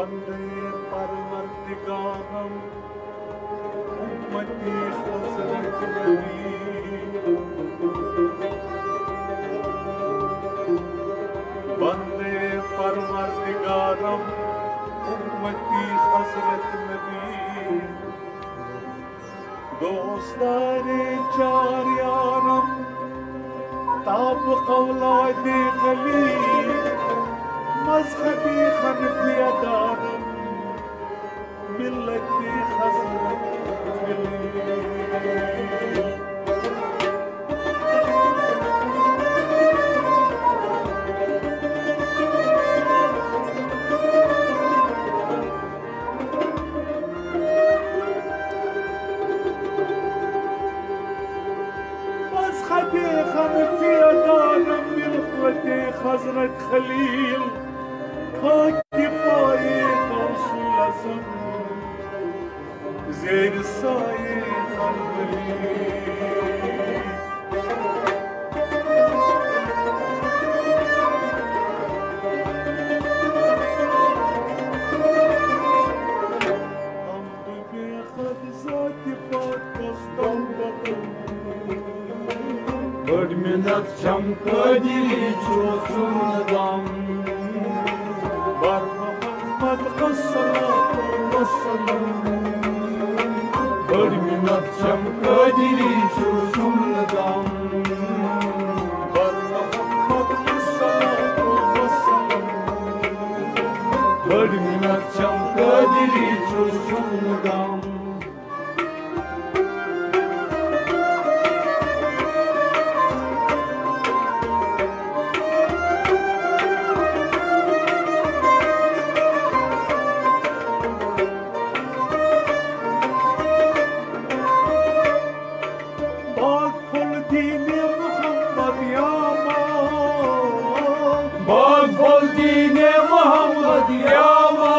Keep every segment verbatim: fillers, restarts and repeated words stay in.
وندے پروردگارم امتی حضرت نبی۔ وندے پروردگارم امتی حضرت نبی۔ دوستارِ چاریانم، تاب اولادِ خلیل، مذہبِ حنفیہ دارم، ملتِ حضرت خلیل۔ مذہبِ حنفیہ دارم، ملتِ حضرت خلیل، خاکِ پایِ غوث الاعظم، زیرِ سایۂ خلیل۔ حمدِ بیخد ذاتِ پاکس دم بدم۔ بٔڑ مِنت چھم قٲدِری چھُ سُنٛد غم۔ بر محمد الصلاۃ والسلام۔ بٔڑ مِنت چھم قٲدِری چھُ سُنٛد غم۔ بر محمد الصلاۃ والسلام۔ بٔڑ مِنت چھم قٲدِری چھُ سُنٛد غم۔ باغ پھوٚل دیٖنِ محمد یاما۔ باغ پھوٚل دیٖنِ محمد یاما۔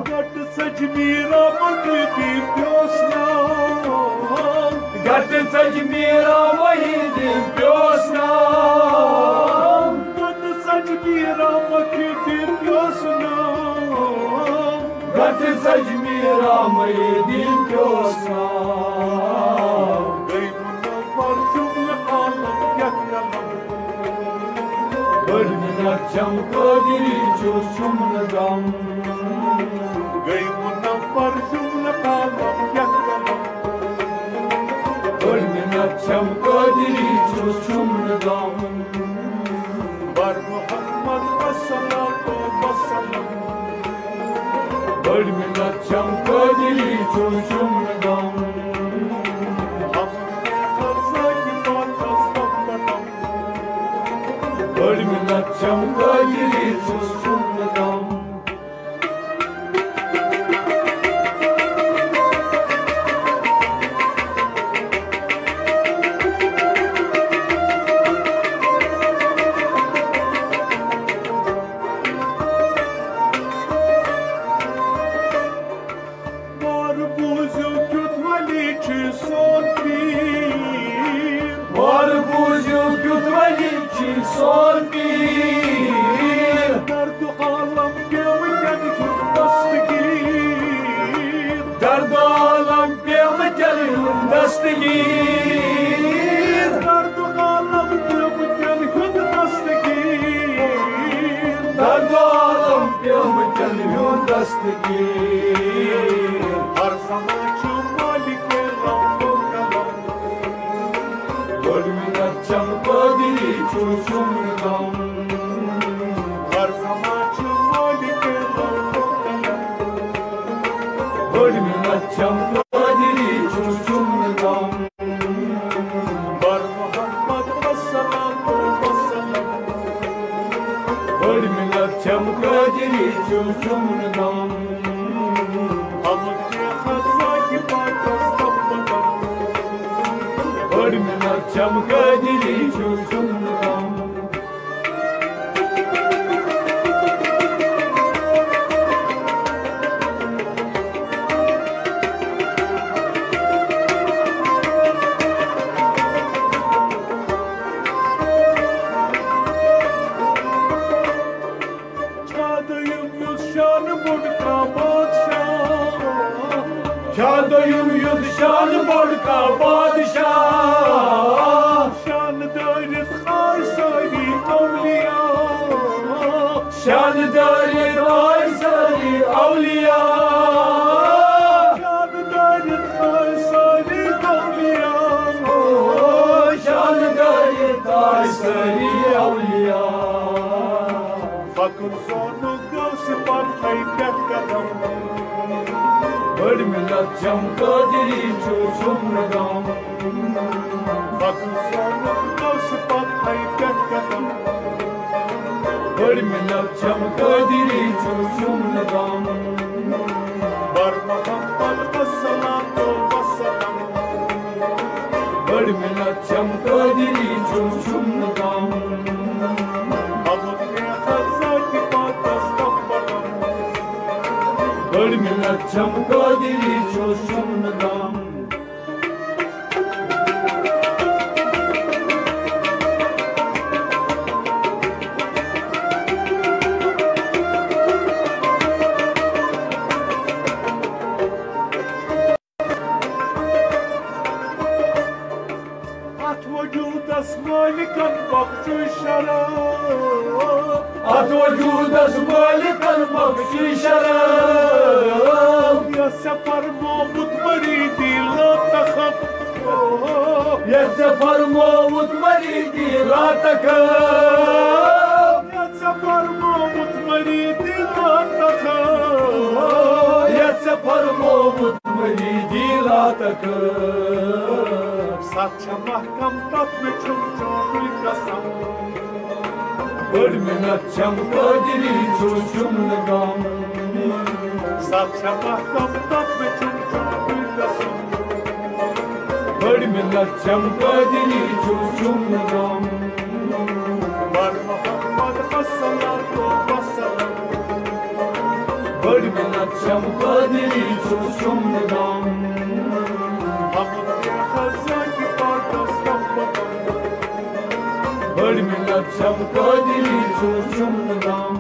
گٹہٕ سجہِ میٖرا مۄکھِ دیٖن پیوس ناو۔ گٹہٕ سجہِ میٖرا مۄکھِ دیٖن پیوس ناو۔ گٹہٕ سجہِ میٖرا مۄکھِ دیٖن پیوس ناو۔ گٹہٕ سجہِ میٖرا مۄکھِ دیٖن پیوس ناو۔ گٔے منور جملہٕ عالم یتھ قلم۔ بٔڑ مِنت چھم قٲدِری چھُ سُنٛد غم۔ گٔے منور جملہٕ عالم یتھ قلم۔ بٔڑ مِنت چھم قٲدِری چھُ سُنٛد غم۔ بر محمد الصلاۃ والسلام۔ بٔڑ مِنت چھم قٲدِری چھُ سُنٛد غم۔ بٔڑ مِنت چھم قٲدِری چھُ سُنٛد غم۔ وارٕ بوٗزِو کیُتھ ولی چھُ سون پیٖر۔ وارٕ بوٗزِو کیُتھ ولی چھُ سون پیٖر۔ درد عالم پیوٚو تٔمۍ ہُنٛد دستگیٖر۔ درد عالم پیوٚو تٔمۍ ہُنٛد دستگیٖر۔ درد عالم پیوٚو تٔمۍ ہُنٛد دستگیٖر۔ درد عالم پیوٚو تٔمۍ ہُنٛد دستگیٖر۔ ہر زمان چھُ مالِکِ رب العالمین۔ بٔڑ مِنت چھم قٲدِری چھُ سُنٛد غم۔ ہر زمان چھُ مالِکِ رب العالمین۔ بٔڑ مِنت چھم قٲدِری چھُ سُنٛد غم۔ بر محمد الصلاۃ والسلام۔ بٔڑ مِنت چھم قٲدِری چھُ سُنٛد غم۔ بٔڑ مِنت چھم قٲدِری چھُ سُنٛد غم۔ چھا دوٚیُم یُس شاہ دوٚیُم یُتھ شان بوٚڑ کانٛہہ بادشاہ۔ شان دٲرِتھ آے سٲری اولیاء۔ شان دٲرِتھ آے سٲری اولیاء۔ شان دٲرِتھ آے سٲری اولیاء۔ شان دٲرِتھ آے سٲری اولیاء۔ فخر زونُک غوث پاک تھایہِ پٮ۪ٹھ قدم۔ بٔڑ مِلت چھم قٲدری چھُ چھُم نہٕ غم۔ فخر زونُک غوث پاک تھایہِ پٮ۪ٹھ قدم۔ بٔڑ مِلت چھم قٲدری چھُ چھُم نہٕ غم۔ بر محمد الصلاۃ والسلام۔ بٔڑ مِلت چھم قٲدری چھُ چھُم نہٕ غم۔ بٔڑ مِلت چھم قٲدری چھُ چھُم نہٕ غم۔ اتھ وجودس مٲلکن بخشوٕے شرف۔ اتھ وجودس مٲلکن بخشوٕے شرف۔ یتھ ژےٚ فرمووُتھ مریدی لا تخف۔ یتھ ژےٚ فرمووُتھ مریدی لا تخف۔ یتھ ژےٚ فرمووُتھ مریدی لا تخف۔ یتھ ژےٚ فرمووُتھ مریدی لا تخف۔ ستھ چھےٚ محکم تتھ مےٚ چھُم چونُے قسم۔ بٔڑ مِلت چھم قٲدری چھُ چھُم نہٕ غم۔ ستھ چھےٚ محکم تتھ مےٚ چھُم چونُے قسم۔ بٔڑ مِلت چھم قٲدری چھُ چھُم نہٕ غم۔ بر محمد الصلاۃ والسلام۔ بٔڑ مِلت چھم قٲدری چھُ چھُم نہٕ غم۔ بٔڑ مِلت چھم قٲدری چھُ چھُم نہٕ غم۔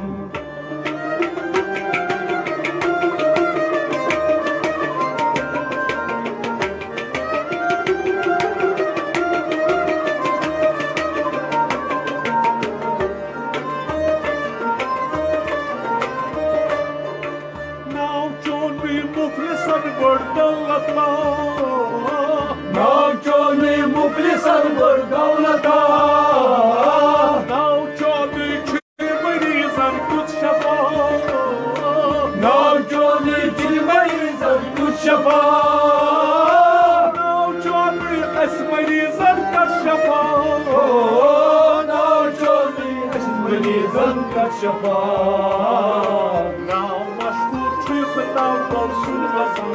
ناو چونُے مُفلِسن بٔڑ دولت لا۔ ناو چونُے مُفلِسن بٔڑ دولت لا۔ ناو چونُے چھُ مریضن کیُتھ شفا۔ ناو چونُے چھُ مریضن کیُتھ شفا۔ ناو چونُے اَسہِ مریضن کر شفا۔ ناو چونُے اَسہِ مریضن کر شفا۔ ناو مشہوٗر چھُے خطاب غوث العظم۔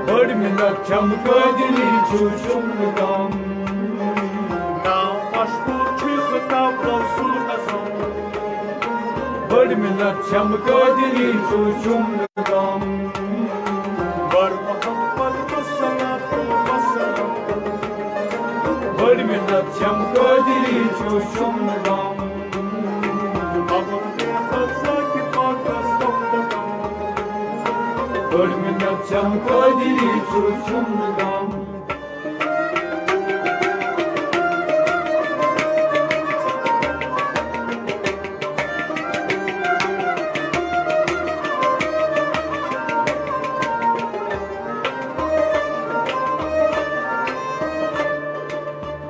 بٔڑ مِلت چھم قٲدری چھُ چھُم نہٕ غم۔ ناو مشہوٗر چھُے خطاب غوث العظم۔ بٔڑ مِلت چھم قٲدری چھُ چھُم نہٕ غم۔ بر محمد الصلاۃ والسلام۔ بٔڑ مِلت چھم قٲدری چھُ چھُم نہٕ غم۔ بٔڑ مِلت چھم قٲدری چھُ چھُم نہٕ غم۔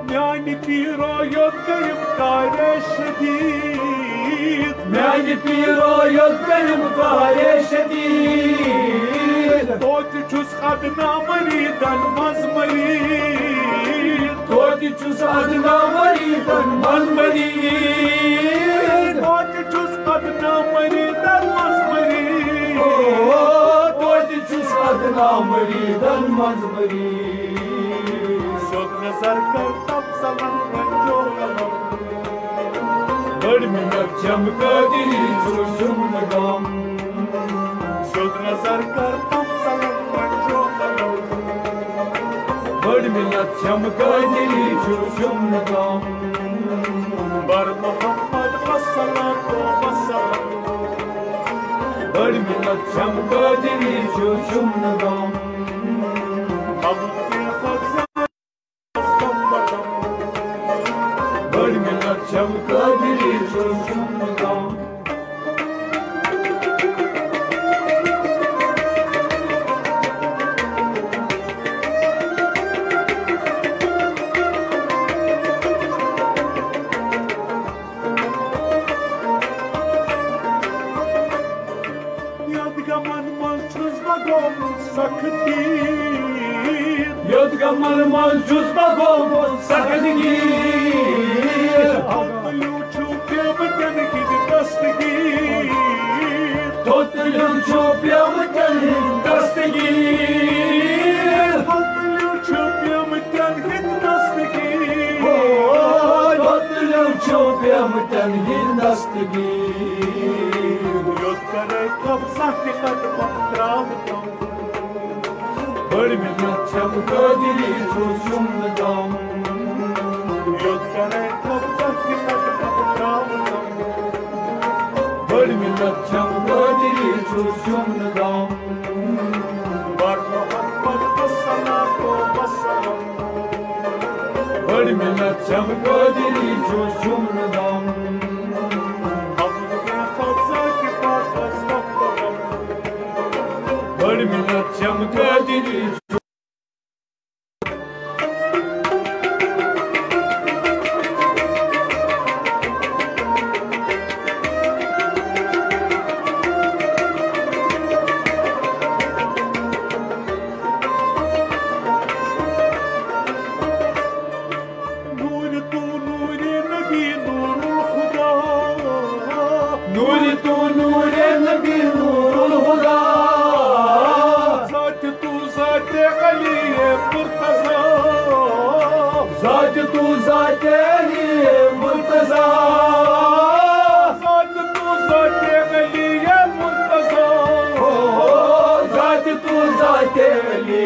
میانہِ پیٖرو یوت کٔرِم کارے شدیٖد۔ میانہِ پیٖرو یوت کٔرِم کارے شدیٖد۔ توتہِ چھُس ادنا مریدن منٛز مریٖد۔ توتہِ چھُس ادنا مریدن منٛز مریٖد۔ توتہِ چھُس ادنا مریدن منٛز مریٖد۔ او، توتہِ چھُس ادنا مریدن منٛز مریٖد۔ سیوٚد نظر کر تفضلن پٮ۪ٹھ جو قلم۔ بٔڑ مِلت چھم قٲدری چھُ چھُم نہٕ غم۔ سیوٚد نظر کر تفضلن پٮ۪ٹھ جو قلم۔ بٔڑ مِلت چھم قٲدری چھُ چھُم نہٕ غم۔ بر محمد الصلاۃ والسلام۔ بٔڑ مِلت چھم قٲدری چھُ چھُم نہٕ غم۔ بٔڑ مِنت چھم قٲدری چھُس چھُم نہٕ غم۔ یتھ غمن منٛز چھُس بہٕ گوٚمُت سخت گیٖر۔ یتھ غمن منٛز چھُس بہٕ گوٚمُت سخت گیٖر۔ ہتہٕ لیوٗ چھُ پیومتن ہِنٛدۍ دستگیٖر۔ تھوٚد تُلِم چھُ پیومتن ہِنٛدۍ دستگیٖر۔ تھوٚد تُلِم چھُ پیومتن ہِنٛدۍ دستگیٖر۔ او، تھوٚد تُلِم چھُ پیومتن ہِنٛدۍ دستگیٖر۔ یوٚت کرے قبضہ تہِ قدمن تراوٕ تم۔ بٔڑ مِنت چھم قٲدری چھُس چھُم نہٕ غم۔ یوٚت کرے قبضہ تہِ قدمن تراوٕ تم۔ بٔڑ مِنت چھم قٲدری چھُس چھُم نہٕ غم۔ بر محمد الصلاۃ والسلام۔ بٔڑ مِنت چھم قٲدری چھُس چھُم نہٕ غم۔ بٔڑ مِنت چھم قٲدری۔ نور تو نور نبی نور الخدا۔ نور تو نور نبی نور الخدا۔ ذات تو ذات علی مرتضی۔ ذات تو ذات علی مرتضی۔ ذات تو ذات علی مرتضی۔ او، ذات تو ذات علی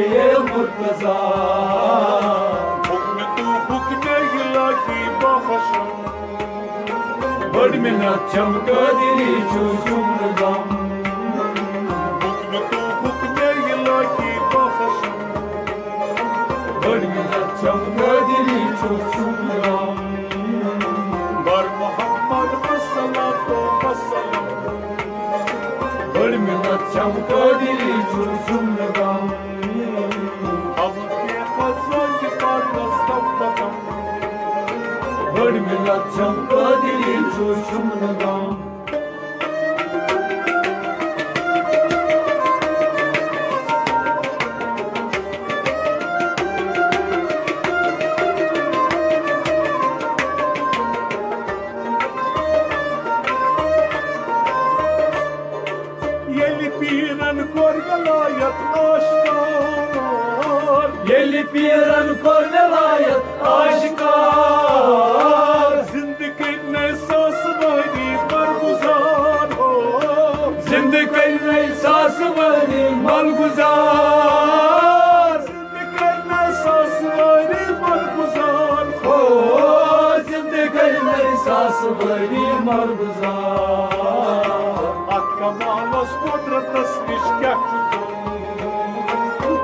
مرتضی۔ حکم تو حکم الہی بخشم۔ بٔڑ مِنت چھم قٲدری چھُس چھُم نہٕ غم۔ حکم تو حکم الہی بخشم۔ بٔڑ مِنت چھم قٲدری چھُس چھُم نہٕ غم۔ بر محمد الصلاۃ والسلام۔ بٔڑ مِنت چھم قٲدری چھُس چھُم نہٕ غم۔ اب کے خزان کے پاس دم بدم۔ بٔڑ مِنت چھم قٲدری چھُس چھُم نہٕ غم۔ ییٚلہِ پیٖرن کوٚر ولایت آشکار۔ ییٚلہِ پیٖرن کوٚر ولایت آشکار۔ زندٕ کٔرۍ نَے ساس ؤری برگُزار ہو۔ زندٕ کٔرۍ نَے ساس ؤری برگُزار۔ زندٕ کٔرۍ نَے ساس ؤری برگُزار ہو۔ زندٕ کٔرۍ نَے ساس ؤری برگُزار۔ اتھ کمالس قدرتس نِش کیٛاہ چھُ کم؟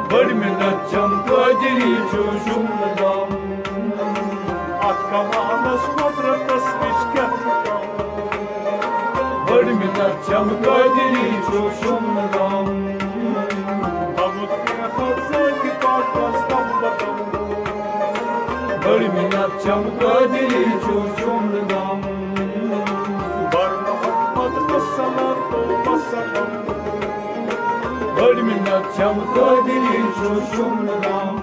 بٔڑ مِنت چھم قٲدری چھُس چھُم نہٕ غم۔ اتھ کمالس قدرتس نِش کیٛاہ چھُ کم؟ بٔڑ مِنت چھم قٲدری چھُس چھُم نہٕ غم۔ بہٕ وُچھ کینٛہہ سۭتۍ پاکس دم بدم۔ بٔڑ مِنت چھم قٲدری چھُس چھُم نہٕ غم۔ بر محمد الصلاۃ والسلام۔ بٔڑ مِنت چھم قٲدری چھُس چھُم نہٕ غم۔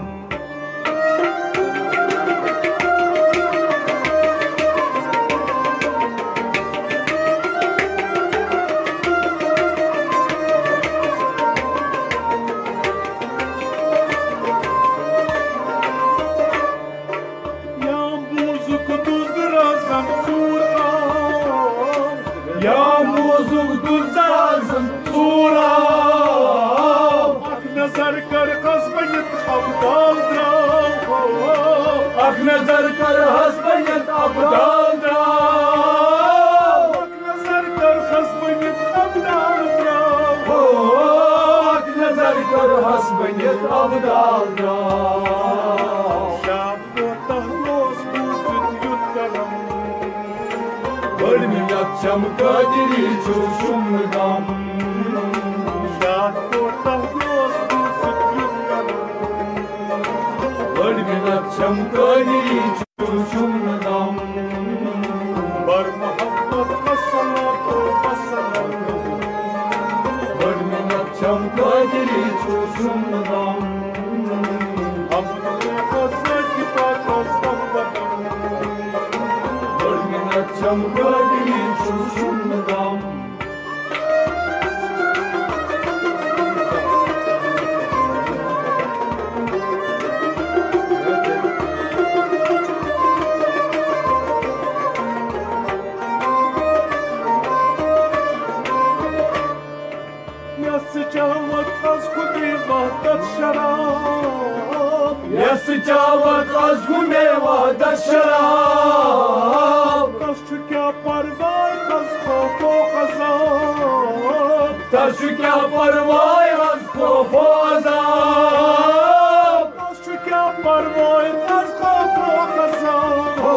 یا بوٗزُکھ دُز رازن ژوٗر آو۔ یا بوٗزُکھ دُز رازن ژوٗر آو۔ اکھ نظر کر حسبہٕ یِتھ ابدال درٛاو۔ اکھ نظر کر حسبہٕ یِتھ ابدال درٛاو۔ اکھ نظر کر حسبہٕ یِتھ ابدال درٛاو۔ اکھ نظر کر بٔنِتھ ابدال درٛاو۔ شاد کوتاہ اوس بوٗزِتھ یُتھ کرم۔ بٔڑ مِنت چھم قٲدری چھُ شُم غم۔ شاد کوتاہ اوس بوٗزِتھ یُتھ کرم۔ بٔڑ مِنت چھم قٲدری چھُ شُم غم۔ بر محمد الصلاۃ والسلام۔ بٔڑ مِنت چھم قٲدری چھُ شُم غم۔ حمد و ثنا کی پاک و سمبدم۔ بٔڑ مِنت چھم قٲدری چھُ شُم غم۔ یس چاوت از خودی وحدت شراب۔ یس چاوت از خودی وحدت شراب۔ تس چھُ کیٛاہ پرواے از خوف و عذاب۔ تس چھُ کیٛاہ پرواے از خوف و عذاب۔ تس چھُ کیٛاہ پرواے از خوف و عذاب۔ او،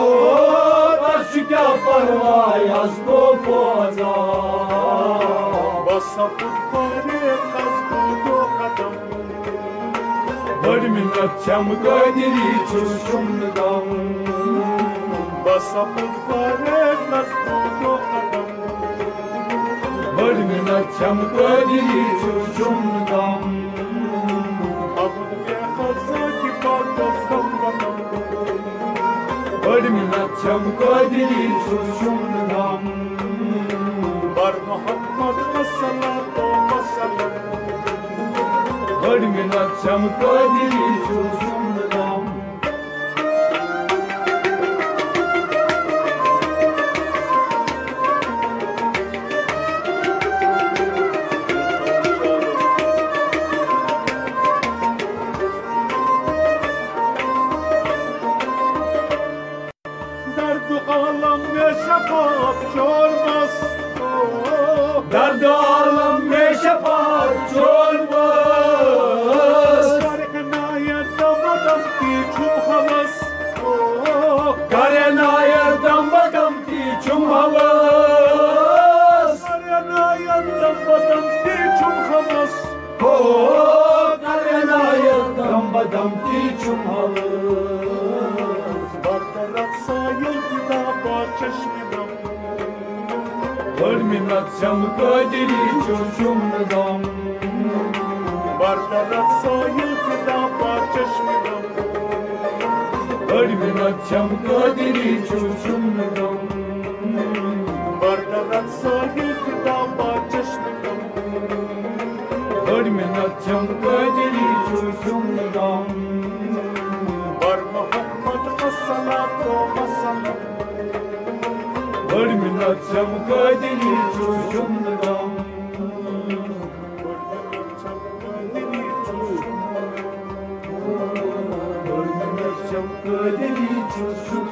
تس چھُ کیٛاہ پرواے از خوف و عذاب۔ بس سپُد فارغ از بود و قدم۔ بٔڑ مِنت چھم قٲدری چھُ شُم غم۔ بس سپُد فارغ از بود و قدم۔ بٔڑ مِنت چھم قٲدری چھُ شُم غم۔ ابد بے خزا کی پاک دستم بنم۔ بٔڑ مِنت چھم قٲدری چھُ شُم غم۔ بر محمد الصلاۃ والسلام۔ بٔڑ مِنت چھم قٲدری چھُ شُم غم۔ درد عالم میں شفاعت چون بس۔ درد عالم میں شفاعت چون بس۔ کر عنایت دم دم تی چھم ہوس۔ کر عنایت دم دم تی چھم ہوس۔ کر عنایت دم دم تی چھم ہوس۔ ہو، کر عنایت دم بدم تی چھم ہوس۔ بر درد سایل فدا با چشم دم۔ بٔڑ مِنت چھم قٲدری چھُ شُم غم۔ بر درد سایل فدا با چشم دم۔ بٔڑ مِنت چھم قٲدری چھُ شُم غم۔ بر درد سایل فدا با چشم دم۔ بٔڑ مِنت چھم قٲدری چھُ شُم غم۔ بر محمد الصلاۃ والسلام۔ بٔڑ مِنت چھم قٲدری چھُ شُم غم۔ بٔڑ مِنت چھم قٲدری چھُ شُم غم۔ بٔڑ مِنت چھم قٲدری چھُ شُم